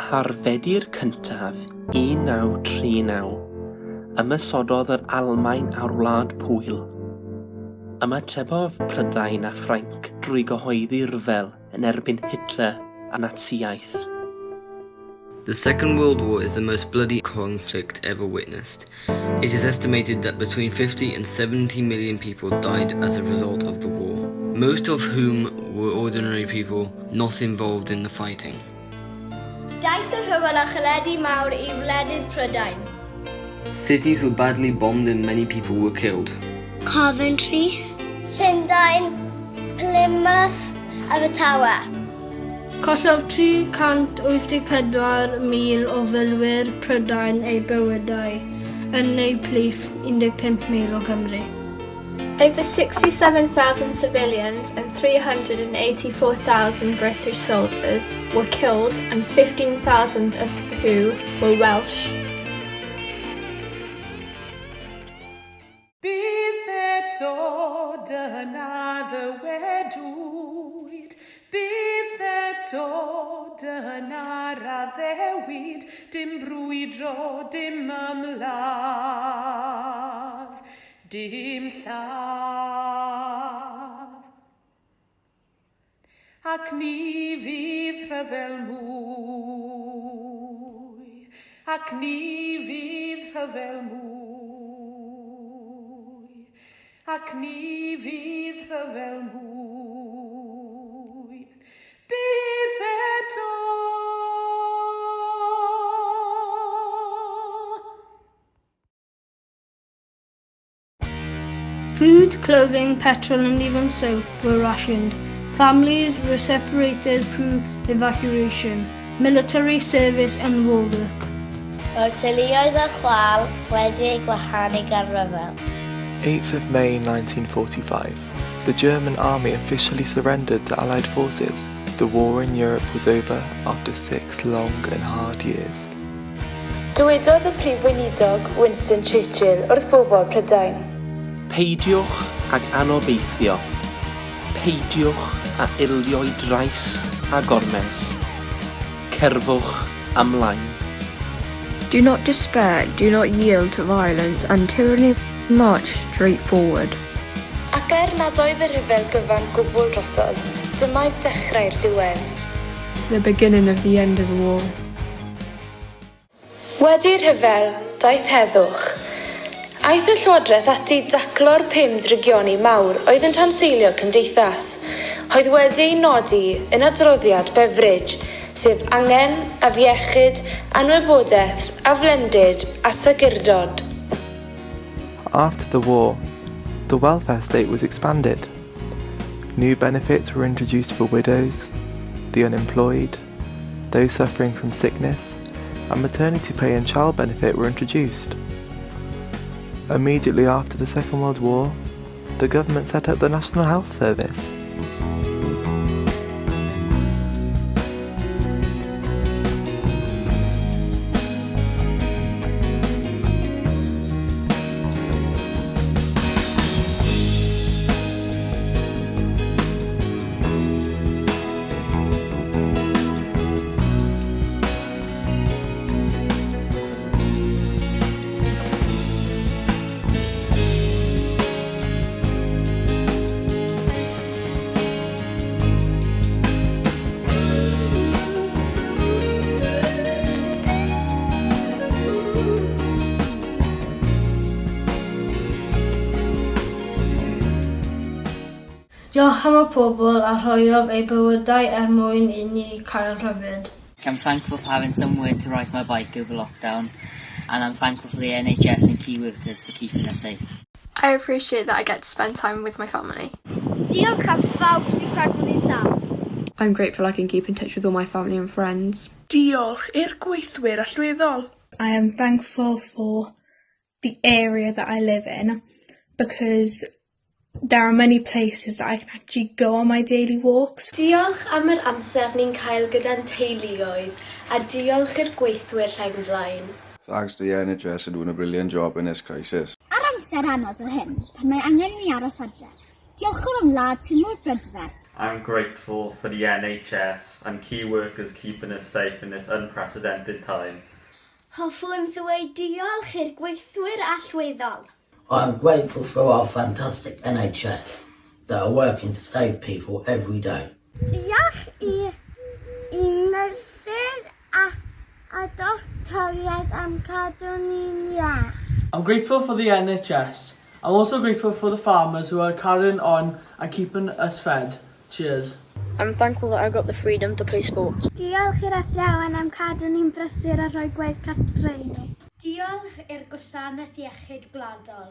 Ar Fedi'r cyntaf, 1939, ymosododd yr Almaen ar Wlad Pwyl. Ymatebodd Prydain a Ffrainc drwy gyhoeddi rhyfel yn erbyn Hitler a Natsïaeth. The Second World War is the most bloody conflict ever witnessed. It is estimated that between 50 and 70 million people died as a result of the war, most of whom were ordinary people not involved in the fighting. Daeth y rhyfel â chaledi mawr i wledydd Prydain. Cities were badly bombed and many people were killed. Coventry. Llundain, Plymouth, Abertawe. Collodd 384,000 o filwyr Prydain eu bywydau, yn eu plith 15,000 o Gymry. Over 67,000 civilians and 384,000 British soldiers were killed and 15,000 of who were Welsh. Bydd eto dyna ddywedwyd, bydd eto dyna'r addewid, dim brwydro, dim ymladd, dim lladd. Ac ni fydd rhyfel mwy, ac ni fydd rhyfel mwy, ac ni fydd rhyfel mwy. Byth eto! Food, clothing, petrol and even soap were rationed. Families were separated through evacuation, military service and war work. Roedd teuluoedd ar chwâl wedi eu gwahanu gan ryfel. 8th of May 1945, the German army officially surrendered to Allied forces. The war in Europe was over after six long and hard years. Dywedodd y Prif Weinidog Winston Churchill wrth bobl Prydain. Peidiwch ag anobeithio. Peidiwch â ildio i drais a gormes. Cerddwch ymlaen. Do not despair, do not yield to violence and tyranny, march straight forward. Ac er nad oedd y rhyfel gyfan gwbl drosodd, dyma oedd dechrau'r diwedd. The beginning of the end of the war. Wedi'r rhyfel, daeth heddwch. Aeth y Llywodraeth ati i daclo'r pum drygioni mawr oedd yn tanseilio cymdeithas, oedd wedi eu nodi yn adroddiad Beveridge, sef angen, afiechyd, anwybodaeth, aflendid a segurdod. After the war, the welfare state was expanded. New benefits were introduced for widows, the unemployed, those suffering from sickness, and maternity pay and child benefit were introduced. Immediately after the Second World War, the government set up the National Health Service. Diolch am y pobl a rhoiodd eu bywydau er mwyn i ni cael rhyddid. I'm thankful for having somewhere to ride my bike over lockdown and I'm thankful for the NHS and key workers for keeping us safe. I appreciate that I get to spend time with my family. Diolch am bawb sy'n cadw ni'n saff. I'm grateful I can keep in touch with all my family and friends. Diolch i'r gweithwyr allweddol. I am thankful for the area that I live in because there are many places that I can actually go on my daily walks. Diolch am yr amser ni'n cael gyda'n teuluoedd a diolch i'r gweithwyr rheng flaen. Thanks to the NHS for doing a brilliant job in this crisis. Ar amser anodd fel hyn, pan mae angen i ni aros adre, diolchwn am wlad sy'n mor brydferth. I'm grateful for the NHS and key workers keeping us safe in this unprecedented time. Hoffwn ddweud diolch i'r gweithwyr allweddol. I'm grateful for our fantastic NHS that are working to save people every day. Diolch i, i nyrsys a, a doctoriaid am cadw ni'n iach. I'm grateful for the NHS. I'm also grateful for the farmers who are carrying on and keeping us fed. Cheers. I'm thankful that I got the freedom to play sports. Diolch i'r athrawon am cadw ni'n brysur a rhoi gwaith cartre i ni. Diolch i'r Gwasanaeth Iechyd Gwladol.